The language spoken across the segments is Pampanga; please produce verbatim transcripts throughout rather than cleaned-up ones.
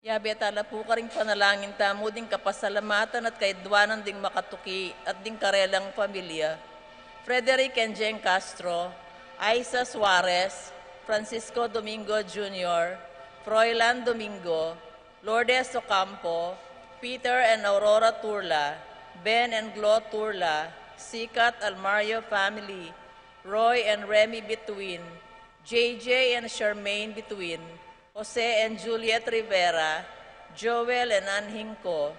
Yabe tala pu karing panalangin tamu ding kapasalamatan at kayadwanan ding makatuki at ding karelang pamilya. Frederick and Jane Castro, Aiza Suarez, Francisco Domingo Junior, Froilan Domingo, Lourdes Ocampo, Peter and Aurora Turla, Ben and Glo Turla, Sikat Almario family, Roy and Remy Bituin, J J and Charmaine Bituin, Jose and Juliet Rivera, Joel and Ann Hinco,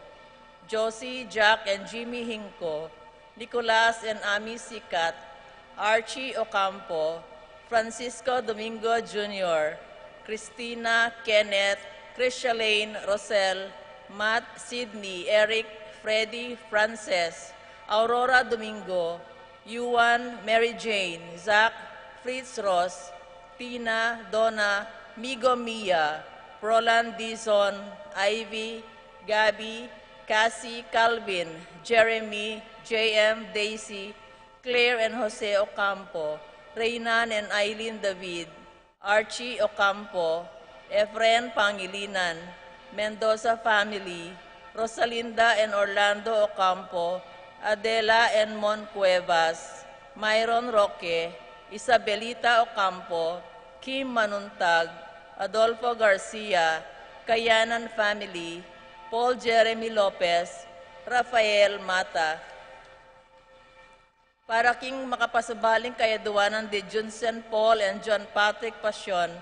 Josie, Jack and Jimmy Hinco, Nicolas and Ami Sikat, Archie Ocampo, Francisco Domingo Junior, Christina, Kenneth, Christialane, Rosel, Matt, Sydney, Eric, Freddy, Frances, Aurora Domingo, Yuan, Mary Jane, Zach, Fritz Ross, Tina, Donna, Migo Mia, Roland Dizon, Ivy, Gabby, Cassie, Calvin, Jeremy, J M, Daisy, Claire and Jose Ocampo, Reynan and Eileen David, Archie Ocampo, Efren Pangilinan, Mendoza family, Rosalinda and Orlando Ocampo, Adela and Mon Cuevas, Myron Roque, Isabelita Ocampo, Kim Manuntag, Adolfo Garcia, Kayanan family, Paul Jeremy Lopez, Rafael Mata. Para king makapasubaling kayadwanan di Junsen Paul and John Patrick Pasion,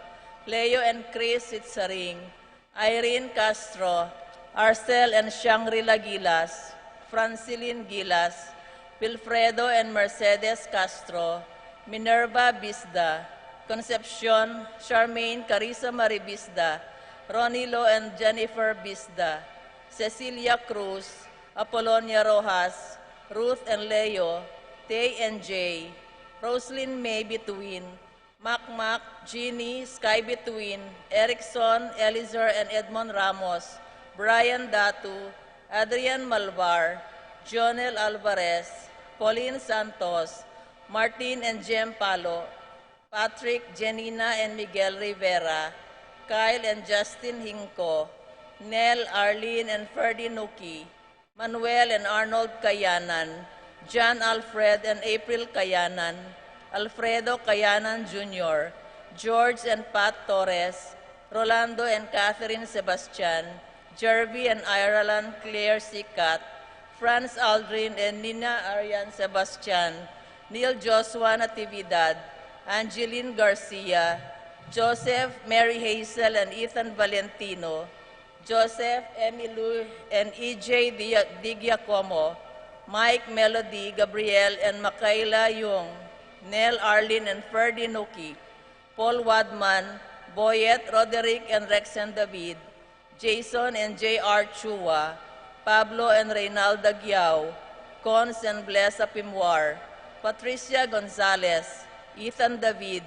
Leo and Chris Itzaring, Irene Castro, Arcel and Shangri-La Gilas, Francilin Gilas, Wilfredo and Mercedes Castro, Minerva Bisda, Concepcion, Charmaine, Carissa Marie Bisda, Ronilo and Jennifer Bisda, Cecilia Cruz, Apolonia Rojas, Ruth and Leo, Tay and Jay, Roslyn May Bituin, Makmak, Jeannie, Sky Bituin, Erickson, Eliezer and Edmond Ramos, Brian Datu, Adrian Malvar, Jonel Alvarez, Pauline Santos, Martin and Jem Palo, Patrick, Jenina and Miguel Rivera, Kyle and Justin Hinco, Nel, Arlene and Ferdy Nuki, Manuel and Arnold Kayanan, John Alfred and April Kayanan, Alfredo Kayanan Junior, George and Pat Torres, Rolando and Catherine Sebastian, Jervy and Ireland Claire Sikat, Franz Aldrin and Nina Arian Sebastian, Neil Joshua Natividad, Angeline Garcia, Joseph, Mary Hazel and Ethan Valentino, Joseph, Emily and E J Di, Di Giacomo, Mike, Melody, Gabriel and Makayla Yung, Nel, Arlene and Ferdy Nuki, Paul Wadman, Boyet, Roderick and Rexen David, Jason and J R Chua, Pablo and Reynalda Giao, Cons and Blesa Pimuar, Patricia Gonzalez, Ethan David,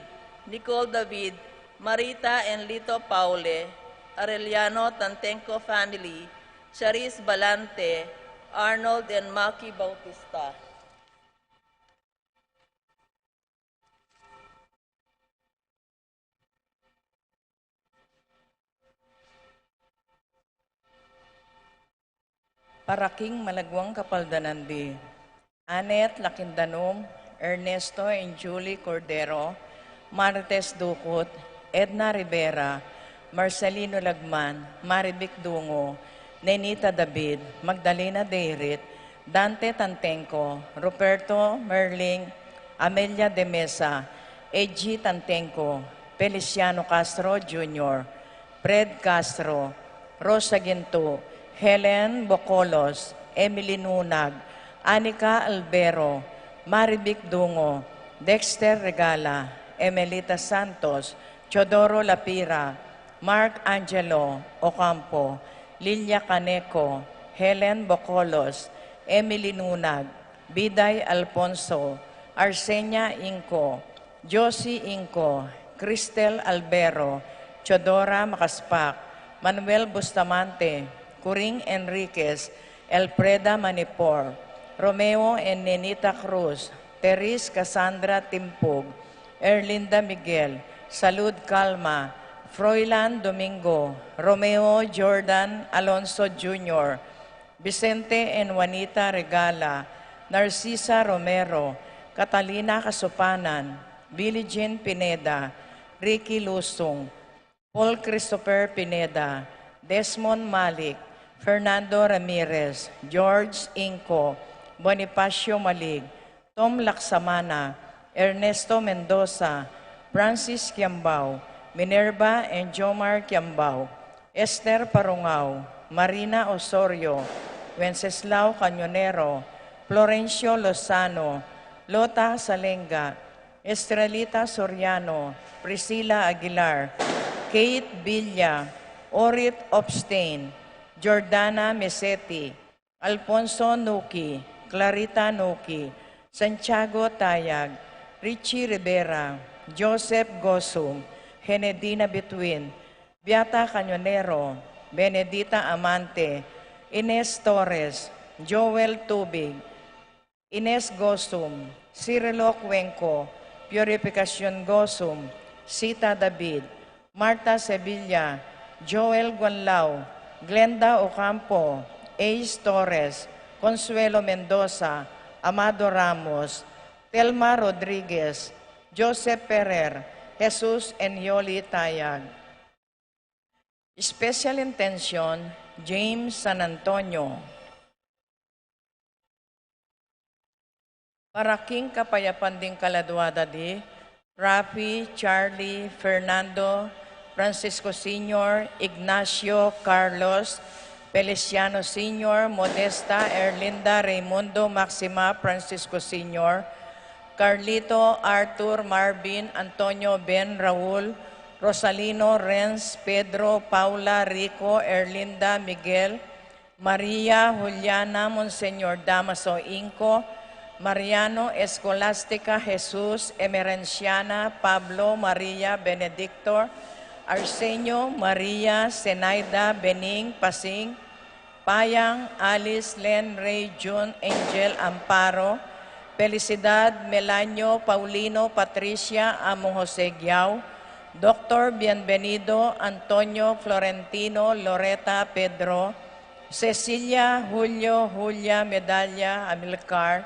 Nicole David, Marita and Lito Paule, Arellano Tantenco family, Charis Balante, Arnold and Maki Bautista. Para king malaguang kapaldanan di Annette Lakindanum, Ernesto and Julie Cordero, Marites Ducut, Edna Rivera, Marcelino Lagman, Marivic Dungo, Nenita David, Magdalena Deirit, Dante Tantenco, Ruperto Merling, Amelia de Mesa, Edgy Tantenco, Feliciano Castro Junior, Fred Castro, Rosa Ginto, Helen Bocolos, Emily Nunag, Anica Albero, Marivic Dungo, Dexter Regala, Emelita Santos, Teodoro Lapira, Mark Angelo Ocampo, Lilia Caneco, Helen Bocolos, Emily Nunag, Biday Alfonso, Arsenia Inco, Josie Inco, Cristel Albero, Teodora Macaspac, Manuel Bustamante, Coring Enriquez, Elfreda Manipor, Romeo and Nenita Cruz, Teris Cassandra Timpug, Erlinda Miguel, Salud Calma, Froilan Domingo, Romeo Jordan Alonso Junior, Vicente and Juanita Regala, Narcisa Romero, Catalina Kasupanan, Billie Jean Pineda, Ricky Lusung, Paul Christopher Pineda, Desmond Malik, Fernando Ramirez, George Inco, Bonifacio Malig, Tom Laksamana, Ernesto Mendoza, Francis Kiambao, Minerva and Jomar Kiambao, Esther Parungao, Marina Osorio, Wenceslao Cañonero, Florencio Lozano, Lota Salenga, Estrelita Soriano, Priscilla Aguilar, Kate Villa, Orit Opstein, Jordana Meseti, Alfonso Nuki, Clarita Nuki, Santiago Tayag, Richie Rivera, Joseph Gosum, Henedina Bituin, Beata Cañonero, Benedita Amante, Ines Torres, Joel Tubig, Ines Gosum, Cirilo Cuenco, Purificacion Gosum, Sita David, Martha Sevilla, Joel Guanlao, Glenda Ocampo, Ace Torres, Consuelo Mendoza, Amado Ramos, Telma Rodriguez, Joseph Ferrer, Jesus and Yoli Tayag. Special intention, James San Antonio. Para king kapayapan ding kaladua da di, Rafi, Charlie, Fernando, Francisco Senior, Ignacio, Carlos, Feliciano Senior, Modesta, Erlinda, Raimundo, Maxima, Francisco Senior, Carlito, Arthur, Marvin, Antonio, Ben, Raul, Rosalino, Renz, Pedro, Paula, Rico, Erlinda, Miguel, Maria, Juliana, Monseñor Damaso Inco, Mariano, Escolástica, Jesus, Emerenciana, Pablo, Maria, Benedictor, Arsenio, Maria, Zenaida, Bening, Pasing, Payang, Alice, Len, Ray, Jun, Angel, Amparo, Felicidad, Melanio, Paulino, Patricia, Among Jose Giao, Doktor Bienvenido, Antonio, Florentino, Loreta, Pedro, Cecilia, Julio, Julia, Medalia, Amilcar,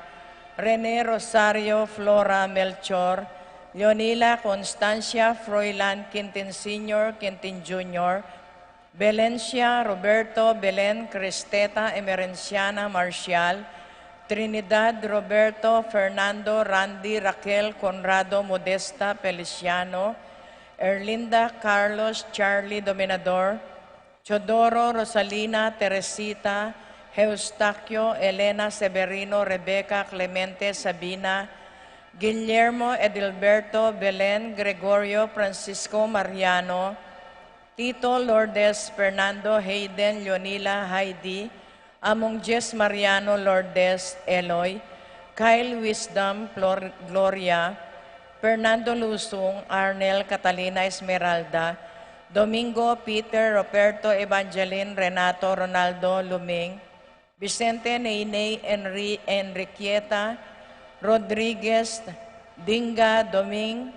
Rene, Rosario, Flora, Melchor, Leonila, Constancia, Froilan, Quintin Senior, Quintin Junior, Belencia, Roberto, Belen, Cristeta, Emerenciana, Marcial, Trinidad, Roberto, Fernando, Randy, Raquel, Conrado, Modesta, Feliciano, Erlinda, Carlos, Charlie, Dominador, Teodoro, Rosalina, Teresita, Eustaquio, Elena, Severino, Rebeca, Clemente, Sabina, Guillermo, Edilberto, Belen, Gregorio, Francisco, Mariano, Tito, Lourdes, Fernando, Hayden, Leonila, Heidi, Among Jess, Mariano, Lourdes, Eloy, Kyle, Wisdom, Flor-, Gloria, Fernando, Lusung, Arnel, Catalina, Esmeralda, Domingo, Peter, Roberto, Evangeline, Renato, Ronaldo, Luming, Vicente, Neyney, Enri-, Enriqueta, Rodriguez, Dinga, Doming,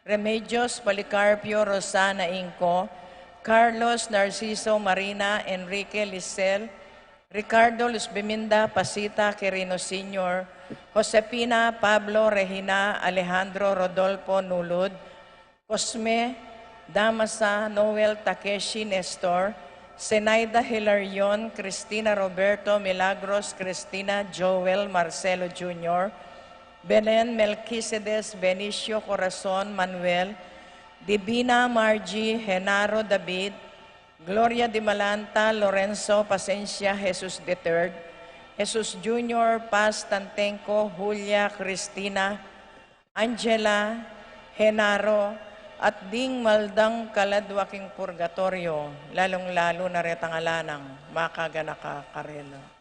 Remedios, Policarpio, Rosana, Inco, Carlos, Narciso, Marina, Enrique, Lisel, Ricardo, Luz Biminda, Pasita, Quirino Senior, Josefina, Pablo, Regina, Alejandro, Rodolfo, Nulud, Cosme, Damasa, Noel, Takeshi, Nestor, Zenaida, Hilarion, Cristina, Roberto, Milagros, Cristina, Joel, Marcelo Junior, Belen, Melquisedes, Benicio, Corazon, Manuel, Divina, Margie, Genaro, David, Gloria Dimalanta, Lorenzo, Pasencia, Jesus the third, Jesus Junior, Paz, Tantenco, Julia, Cristina, Angela, Genaro, at ding maldang kaladua king purgatoryo, lalung-lalu na retang ala nang makaganaka karela.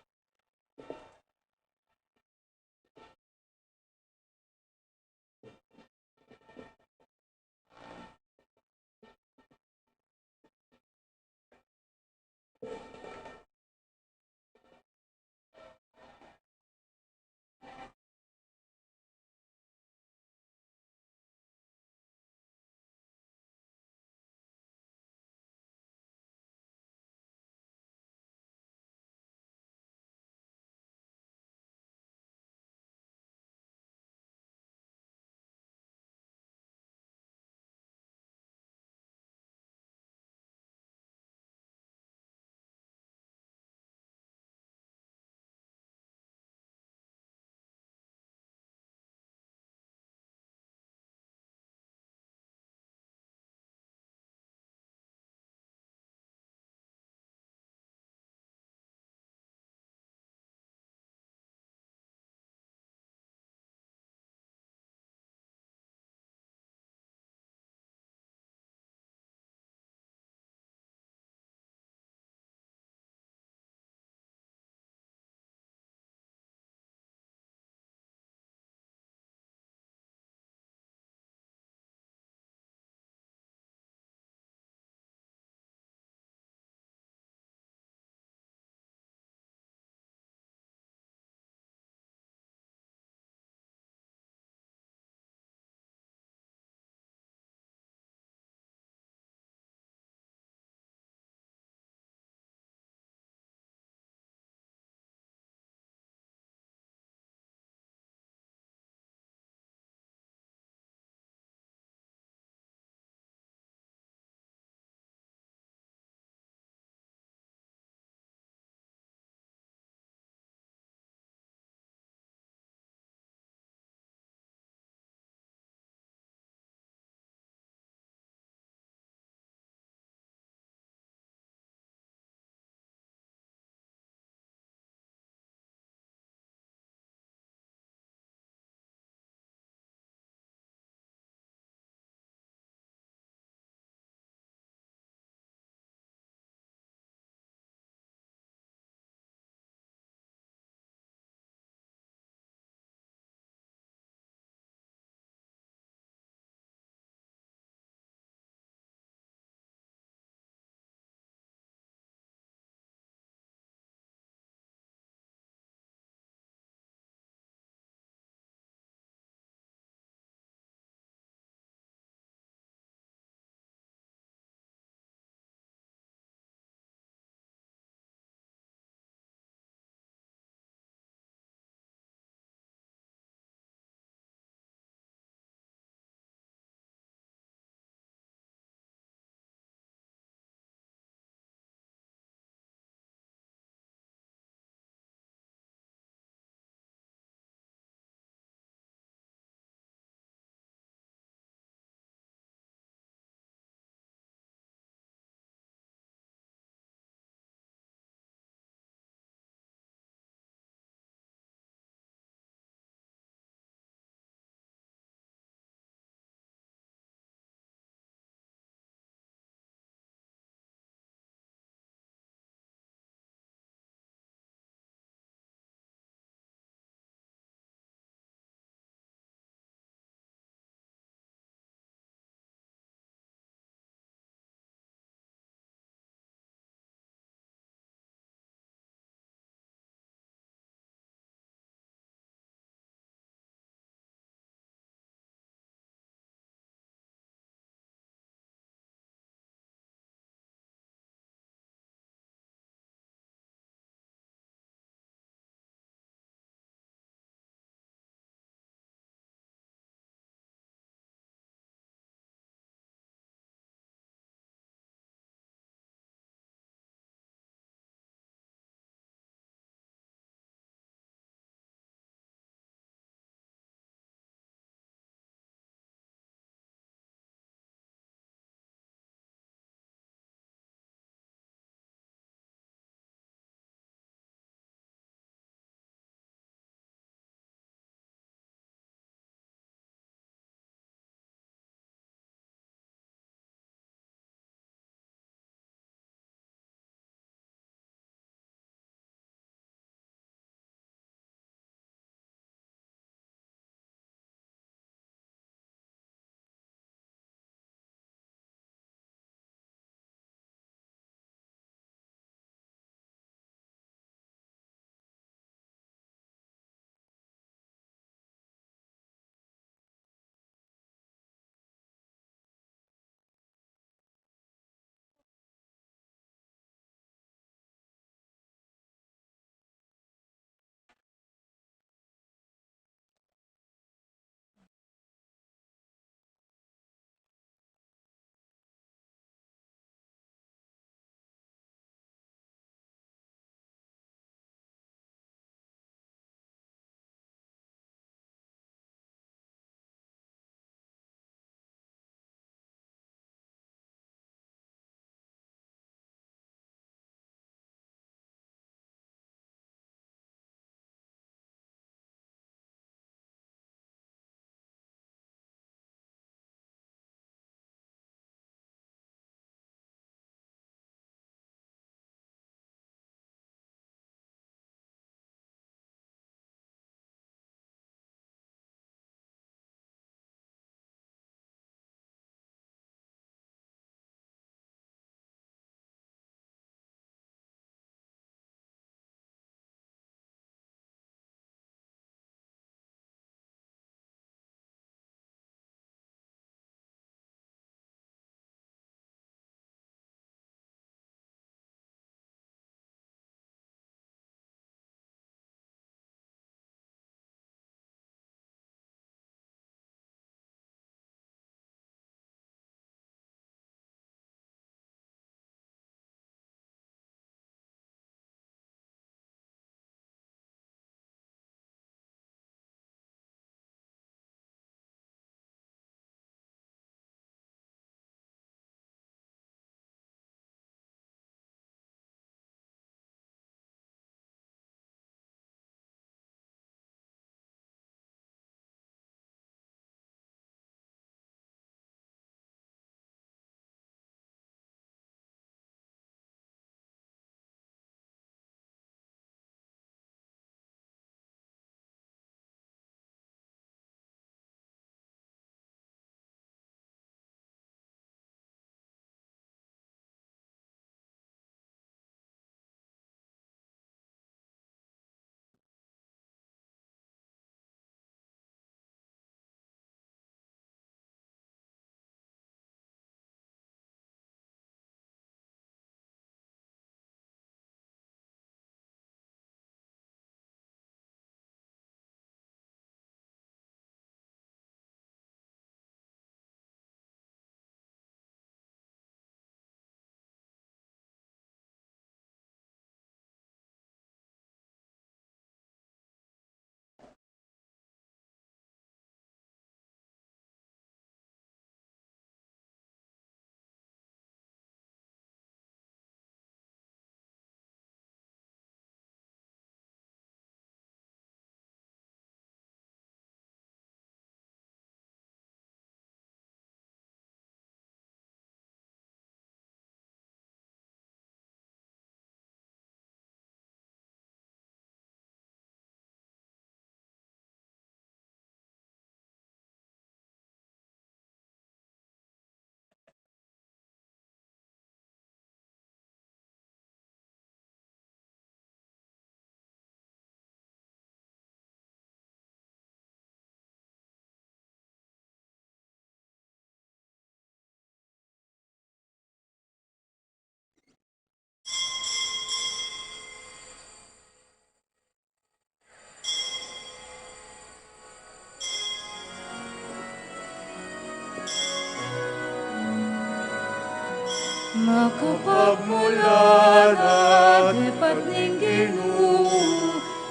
Makapagmulala depat ning Ginu,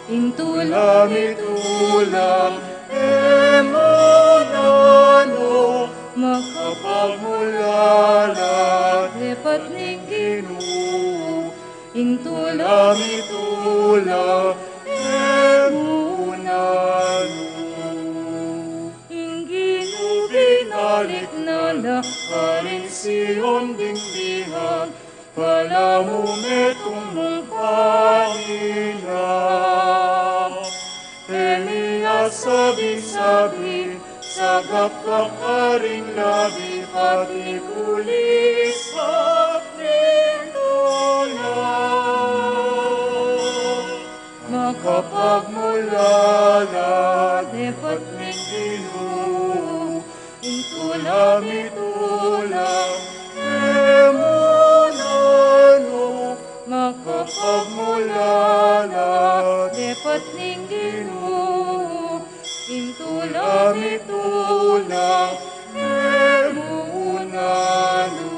ing tula mitula, e mu nanu. Makapagmulala depat ning Ginu, ing tula mitula, e mu nanu. Ing Ginu binalik na la karin Sion ding bihan, balamu metung mung kanita. E mi asabi-sabi, sagap-gap karing labi, pati pulis at pintula. Makapagmulala depat ning Ginu, ing tula mitula, e mu nanu. Makapagmulala depat ning Ginu, ing tula mitula, e mu nanu.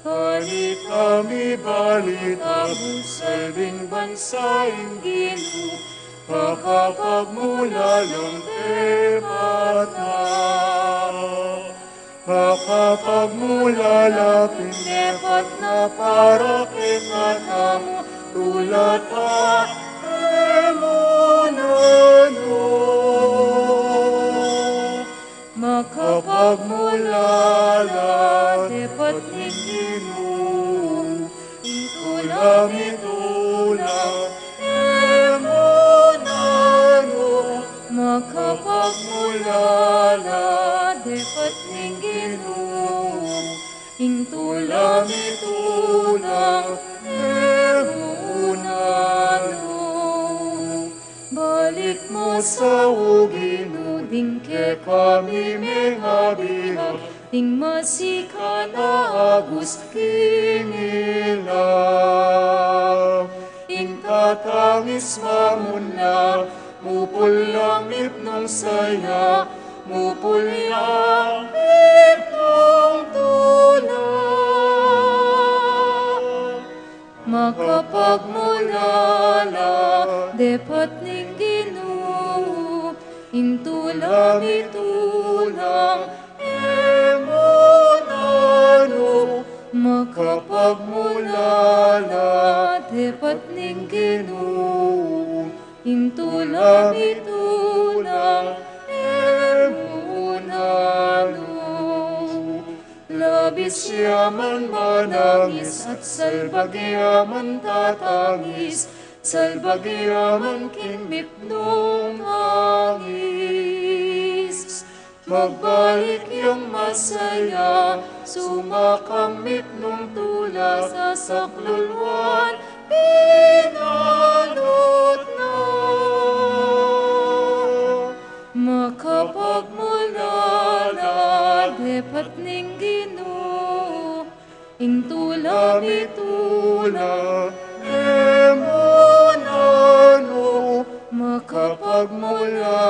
Kanita mibalita, busal ding bansa ing Ginu, makapagmulalang depat na. Makapagmulala pin depat na para kekatamu, tula ta, e mu nanu. Makapagmulala depat ning Ginu, ing tula mitula, e mu nanu. Makapagmulala depat ning Ginu, ing tula mitula, e mu nanu. Balik mu sa, O Ginu, ding kekami mengabihan, ding masikan a agus king ila. Ing tatangis mamunla, mupul yang mipnung saya, mupul yang mipnung tula. Makapagmulala depat ning Ginu, ing tula mitula, e mu nanu. Makapagmulala depat ning Ginu, ing tula mitula, e mu nanu. Labis ya man manangis at salbag ya man tatangis, salbag ya man king mipnung angis. Magbalik yang masaya, sumakang mipnung tula, sa saklulwan binalot na. Makapagmulala depat ning Ginu, ing tula mitula, e mu nanu. Makapagmula